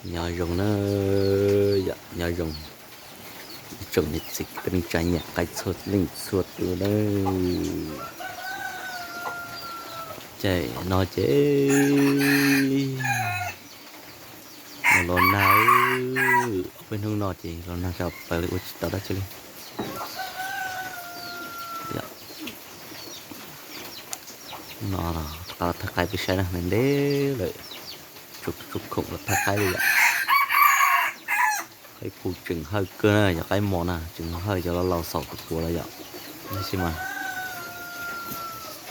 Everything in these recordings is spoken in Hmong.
Nyob zoo na, yom, nyob zoo tsoom niam txiv kwv tij neej tsa nyiam qaib txhua leej txhua tus nawb. Ces no ces los nag, ob peb hnub no ces los nag tso plaws li ua tsis tau dab tsi li. No rov qab los thawj qaib peb saib na, ntev ntev lawm, tsuas khoom los thawj qaib li yom. Qaib qus tseem hawj kawg na, yog qaib mos na tseem hawj, cov laus laus xaum tus puav los yom. Tab sis mas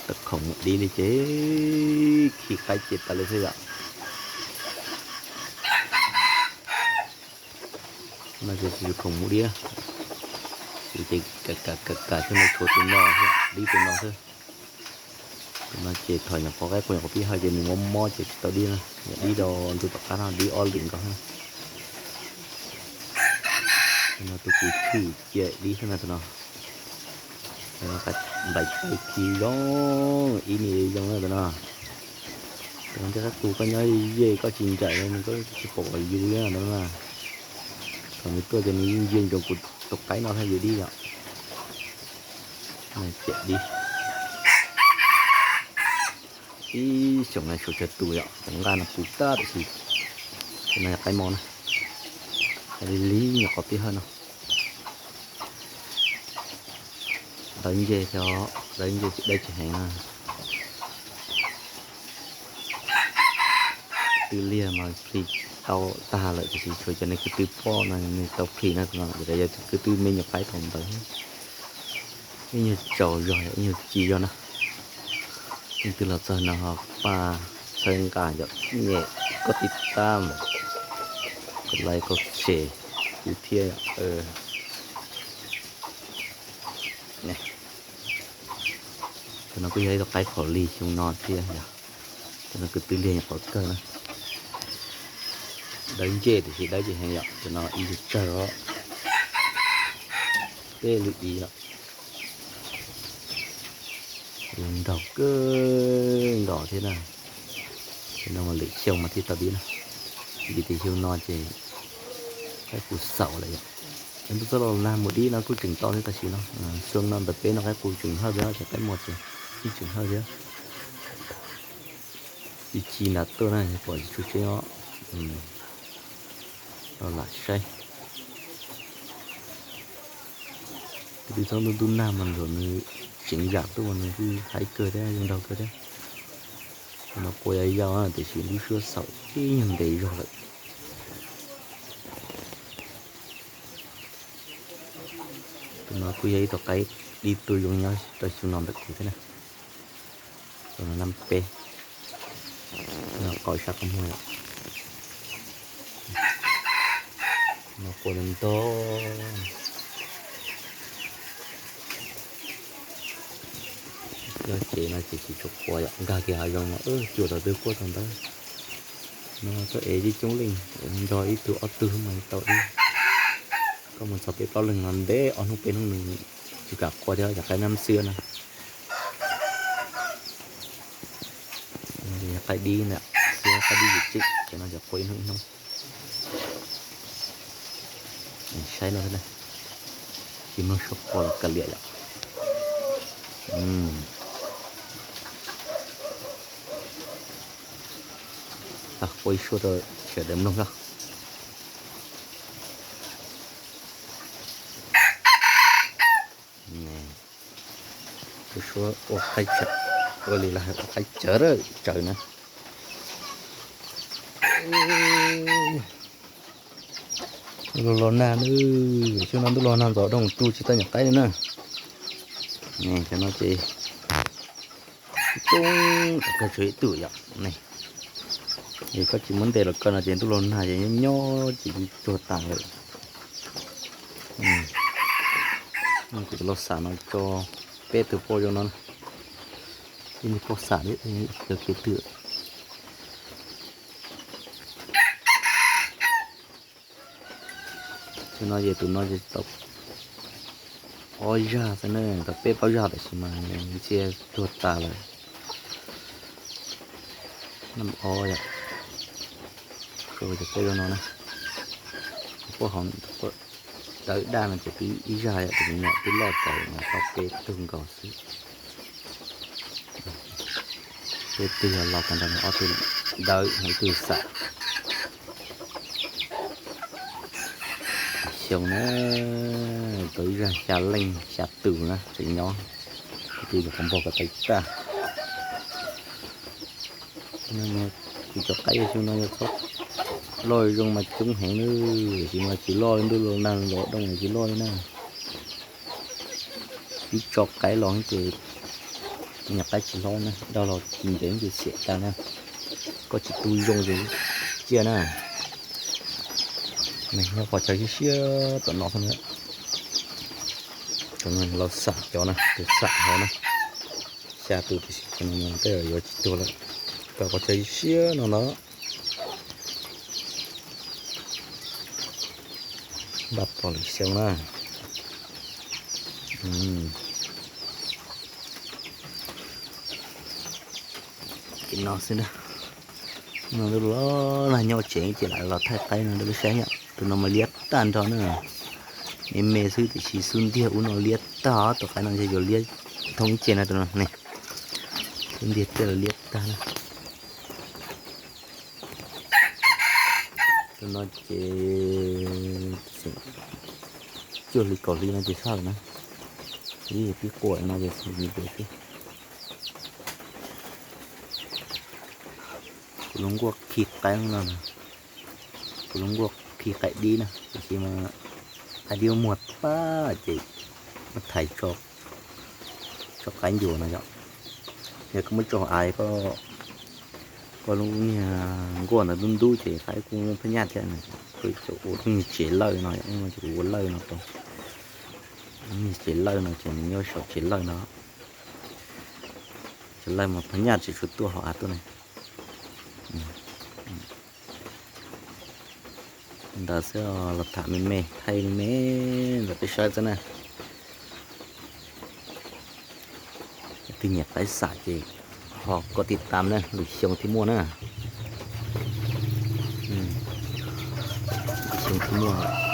tau khoom dib li ces khi qaib ces tas li xwb yom. No ces tsis khoom mus dib, ces kam kam kam kam xwb, tshuav tus no, dib tus no xwb. Tus no ces thaum nyuam qhuav qaib qus nyuam qhuav pib hawj ces nws mob mob ces tsis tau dib na, dib rau ntu tom qab no dib ob lwm nkaus na. Tus no tus kuv tshwj cia dib xwb na tus no. Nplaim tawv khi zoo, ib ni zoo na tus no. Tus no thiaj qaib qus koj nyob ze koj tsis ncaim nws koj tsis pom qhov yus li na tus no. Thaum nws tuaj ces nws yeej ntsia ntsoov kuv tus qaib no thiaj yus dib yom. Ciam dib. Ib xyoos no tshuav tsawg tus yom, cov nqaj no puv tag tiam sis no yog qaib mos na, li li nyuam qhuav pib hawj no. Dawb ncej thiab, dawb ncej tsis dawb tsis heev na. Kwv tw liag mas plhis tau tag lawm tiam sis tshuav cov niag kwv tw poj no nws tau plhis na, yog tus kwv tw me nyuam qaib thaum ntawd ib nyuag tsaus zog ib nyuag ci zog na. Leej twg los txog no ho pab txhawb nqa yom, nyem koj tib tab, koj like koj share kuv thiab. Tus no kuj yog ib tug qaib phaum lig xyoo no thiab yom. Tus no kwv tw liag nyuam qhuav kawg na. Dawb ncej tiam sis dawb tsis heev yom, tus no ib yam tsawg os. Peb lub ib yom. Zoo nraug kawg nkaus thiab na. Tus no mas lwm xyoo mas thiaj tau dib na, vim tias xyoo no ces qaib qus xaum lawm yom. Ces ntuj txoj los nag mus dib no kuj tseem tau thiab tam sim no. Xyoo no ntawm peb no qaib qus tseem hawj thiab, cov qaib mos ces yeej tseem hawj thiab. Ci ci nram tuaj na, pom tsis tshua tseeb os. Los lam saib. Tus twg txhob ntuj ntuj nag mas nrog nws tseev zam tuaj mas nws kuj haib kawg thiab zoo nraug kawg thiab. Tus no qua yau yau tiam sis lub suab xaum ib nyuag ntev zog lawm. Tus no kuj yog ib tug qaib dib tuaj zoo nyob rau xyoo no ntawm kuv thiab na. Tus no nab peb, no qau sab qab muag yom. No qua ntog ntog. Nyob tsev no ces tsis tshua qua yom, nkag kiag hav zoov no cuag thaum twg quaj thaum ntawd. No tuaj ev coob coob leej, nrog ib tug ob tug mas tau dib. Koj mus txog peb plaub leeg no ntev ob hnub peb hnub nws tsis kam qua thiab, cov qaib nab xwb na. Qaib dib na, qaib dib yim tseem ces no cov qua ib hnub ib hnub. Saib no thiab na, tsis mloog suab qua los kav liam yom. Qua ib suab rau sawv daws mloog na. Tus suab ua qaib tsawv, ua li lawm ua qaib tsawv tsawv na. Ntuj los nag na, xyoo no ntuj los nag ntxov doog tu tsis tau nyuam qaib li na. Cov no ces coob, kawg tshuav ib tug yom. Yog koj tsis muab ntes los kawg no ces ntuj los nag ces nyob nyob ces tsuag tas lawm. Kuv cov lauj xam no tso peb tug poj zoo no, ib tug poj xam thiab, cov kev twm. Xyoo no ces tus no ces tau ob zaj xwb na, tau peb plaub zaj tab sis mas ntsia tuag tas lawm. Nab ob yom. Cov peb zoo no na, puab hauv dawb daj no ces twb ib zaj yom, tus me nyuam twb loj txaus no, tau peb tug nkaus xwb. Peb tug yog los tag nrho ob tug dawb, ib tug xam. Xyoo na, tau ib zaj xya leej xya tus na tseem nyob, tus nyuam qhuav npog kom tau ib tag. Kuv cov qaib xyoo no yog txhob loj zoo mas coob heev na, tiam sis mas tsis loj li ntuj los nag los dooj tsis loj li na. Ib tso qaib los ces nyuam qaib tsis hlob na, dag los tsis ntev ces xiam tag na. Koj tsis tu zoo ces cia na. Nyob qhov chaw siab siab tom no xwb na. Cov no los xam cov na, tus xam hauv na. Xya tus tiam sis cov no tej zaum yuav tsis tuag lawm. Tom qhov chaw siab no ntag. Npaj pom lwm xyoo na. Ces no xwb na. No los nag nyob tsev ces lam los thaij qaib no rau peb saib yom. Tus no mas liab tag nrho na. Me me xwb tiam sis xub ntiag ub no liab tag, tus qaib no ntshe yuav liab thoob ib ce na tus no ne. Xub ntiag tej los liab tag na. Tus no ces cuaj hli kaum hli no ces txhob lawm na. Ib pib quaj no ces xwb. Kuv lub nkuaj khi qaib no, kuv lub nkuaj khi qaib dib na, tiam sis mas qaib dib muag pab ces muab thaiv tso qaib ncua no yom. Yog koj muab tso av, koj lub niag nkuaj ntawd ntub ntub ces qaib kuj muaj phab nyaj thiab. Kuv ua lub niag tsev lawj no, kuv ua lawj no rau, lub niag tsev lawj no ces nyob saum tsev lawj no. Tsev lawj mas phab nyaj tseem tshuav tuaj hauv av tuaj ne. Ntawd xwb, los tham me me, thaij me me ntawm peb saib xwb na. Tus nyiam qaib xam ces ho koj tiv tam na, lwm xyoo thiaj muaj na. Lwm xyoo thiaj muaj.